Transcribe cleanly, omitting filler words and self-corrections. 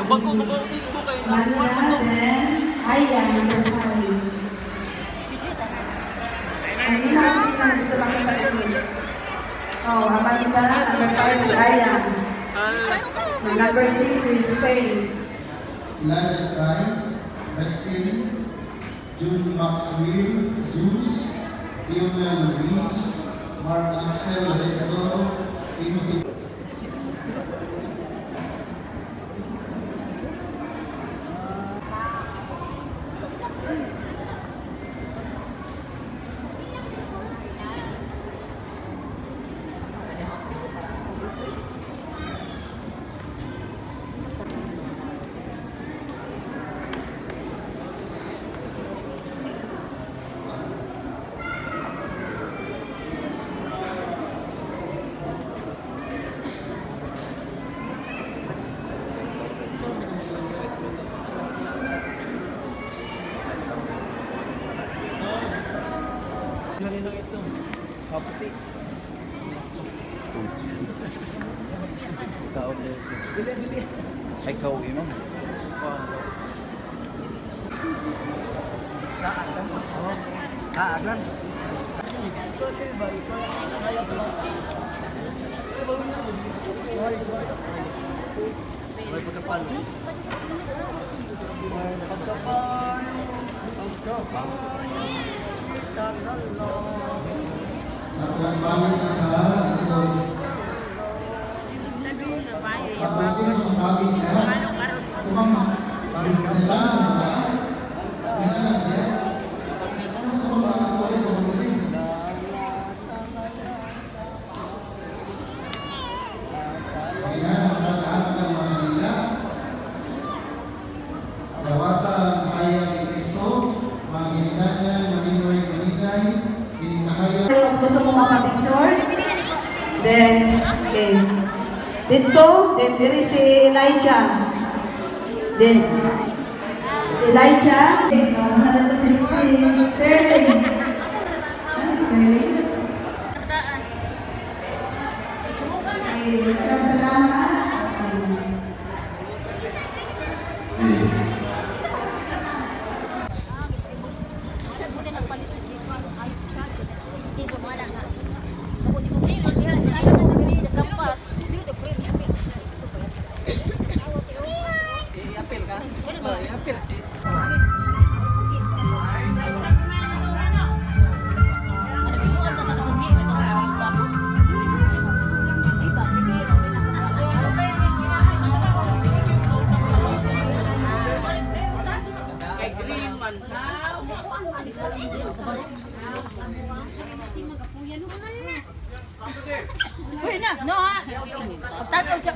Bago mag-autismo kayo na. Amanda, then Aya, number 5. Ang dito lang sa likod. Oh, Amanda, number 5 si Aya. Number 6 si Faye. Elijah Stein, Maxine, June Maxwell, Zeus, Lionel Luis, Mark Axel Lorenzo, Timothy. Kanino ito? Kaputi. Kaon na ito. Dili, dili. Ay, kauwi mo. Sa aglan. Oh. Sa aglan. May pagkapalo. May pagkapalo. Pagkapalo. Tapos balik na sa likod. Tapos yun, ang tabi siya. Tumang, nila, nila siya. Ano ba ang tuloy ko dili? Okay na, lahat ng mga nila. Dawata ang kaya ni Kristo, mga ginikanan, maninoy, maninay, ginikahaya. Kung gusto mo mapapicture, then, okay. Dito, then diri si Elijah. Then, Elijah. So, mahal to si Sterling. Ano, Sterling? Okay, maraming salamat. I-appeal ka? Oh, i-appeal si. Kay Green man. No ha. Pagtanaw siya.